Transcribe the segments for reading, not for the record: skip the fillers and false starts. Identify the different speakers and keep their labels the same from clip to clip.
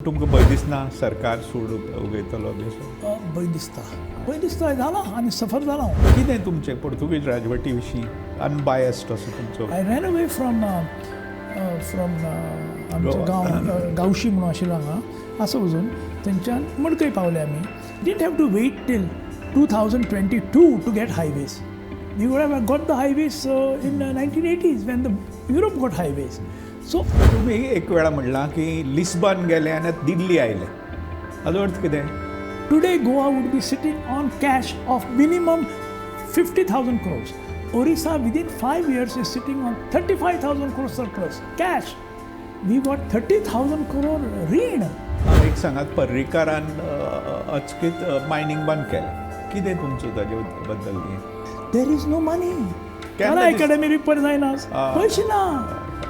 Speaker 1: तुमकां भंय दिसना सरकार सूड उगयतलो बी असो?
Speaker 2: भंय दिसता, भंय दिसता. जाला आनी सफर जाला हांव.
Speaker 1: कितें तुमचें पुर्तुगीज राजवटी विशीं अनबायस्ड असो तुमचो?
Speaker 2: I ran away from आमचो
Speaker 1: गोवा.
Speaker 2: गांव गांवशी म्हणून आशिल्लो हांगा आसा अजून, थंयच्यान मडकय पावले आमी. Didn't have to wait till 2022 to get highways. We would have got the highways in 1980s when the Europe got highways. So
Speaker 1: तुमी एक वेळा म्हणलां की लिस्बन गेले आनी दिल्ली आयले, हाजो अर्थ कितें?
Speaker 2: Today Goa would be sitting on cash of minimum 50,000 crores. Orissa within 5 years is sitting on 35,000 crores surplus cash. We got 30,000 crore रीण.
Speaker 1: एक सांगात, पर्रीकारान अचकीत मायनींग बंद केलें, कितें तुमचो ताजे बद्दल हें?
Speaker 2: There is no money.
Speaker 1: केन्ना
Speaker 2: कला अकॅडमी रिपेर जायना, पयशे ना.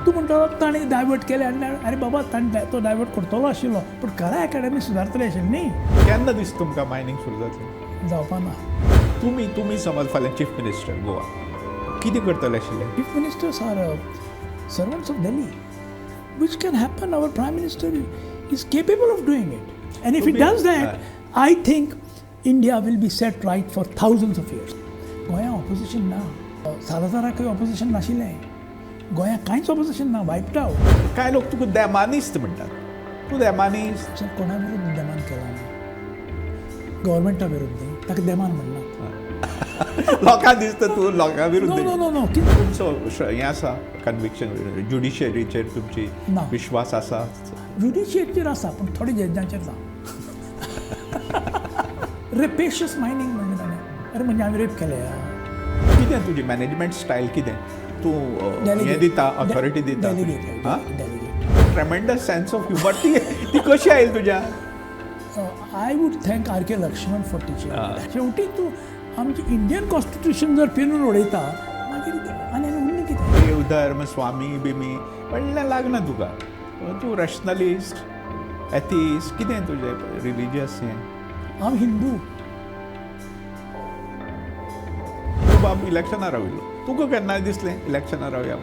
Speaker 2: तूं म्हणटा ताणें डायवर्ट केलें आनी अरे बाबा, ताणें तो डायवर्ट करतलो आशिल्लो, पूण कला अकॅडमी सुदारतली आशिल्ली न्ही.
Speaker 1: केन्ना दिसता तुमकां मायनींग सुरू जातलें?
Speaker 2: जावपा ना.
Speaker 1: तुमी समज फाल्यां चीफ मिनिस्टर गोवा, कितें करतले आशिल्ले?
Speaker 2: Chief ministers are servants of Delhi, which can happen. Our Prime Minister is capable of doing it. And if he does that, I think India will be set right for thousands of years. गोंया opposition ना, सालाजाराकय opposition नाशिल्लें, गोंया कांयच opposition ना, वायप्ड out.
Speaker 1: कांय लोक तुका देमानिस्त म्हणटात, तूं देमानिस्त?
Speaker 2: सर, कोणा विरुद्ध देमान केला ना? गव्हर्मेंटा विरुद्ध न्ही, ताका देमान म्हणनात.
Speaker 1: लोकांक दिसता तूं लोकां
Speaker 2: नो.
Speaker 1: विरुद्ध.
Speaker 2: No no no.
Speaker 1: तुमचो हें आसा कन्विक्शन ज्युडिशरीचेर तुमची?
Speaker 2: ना.
Speaker 1: विश्वास आसा?
Speaker 2: ज्युडिशियरीचेर आसा, पूण थोडे जजांचेर ना. रेपेशियस मायनींग म्हणलें ताणें. अरे, म्हणजे हांवें रेप केलें?
Speaker 1: कितें तुजी मॅनेजमेंट स्टायल कितें? तूं हें दिता, ऑथॉरिटी दिता?
Speaker 2: डेलिगेट.
Speaker 1: हां?
Speaker 2: Delegate.
Speaker 1: Tremendous sense of humour, ती ती कशी आयली तुज्या?
Speaker 2: I would thank R K. Laxman for teaching. शेवटी तूं आमचें इंडियन कॉन्स्टिट्यूशन जर पिनून उडयता, मागीर आनी आनी उरलें कितें?
Speaker 1: देव, धर्म, स्वामी बिमी म्हणल्यार लागना तुका? तूं रॅशनलिस्ट, एथिस्ट, कितें तुजें रिलिजियस हें?
Speaker 2: हांव हिंदू.
Speaker 1: तूं बाब इलेक्शना राविल्लो, तुका केन्नाय दिसलें इलेक्शना रावया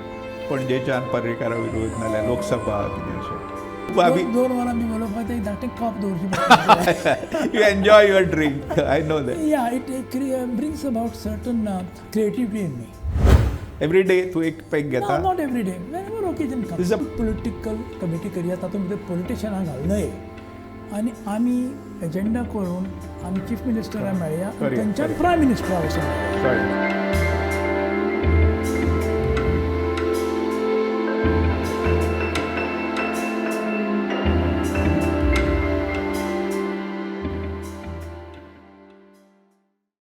Speaker 1: पणजेच्यान पर्रीकारा विरोध, नाल्यार लोकसभा, कितें अशें बाबी?
Speaker 2: दोन वरां बी उलोवपाक ते धाकटें कप दवरचें पडटा.
Speaker 1: You enjoy your drink, I know that.
Speaker 2: Yeah, it brings about certain creativity in me.
Speaker 1: Every day तूं एक पेग
Speaker 2: No,
Speaker 1: घेता?
Speaker 2: Not every day. Whenever occasion comes.
Speaker 1: This is
Speaker 2: political committee करया, तातूंत भितर पॉलिटिशियनां घालनय आनी आमी एजेंडा करून आमी चीफ मिनिस्टराक मेळया,
Speaker 1: करूया,
Speaker 2: थंयच्यान
Speaker 1: करूया.
Speaker 2: प्रायम मिनिस्टरा वचून मेळया.
Speaker 1: कळ्ळें.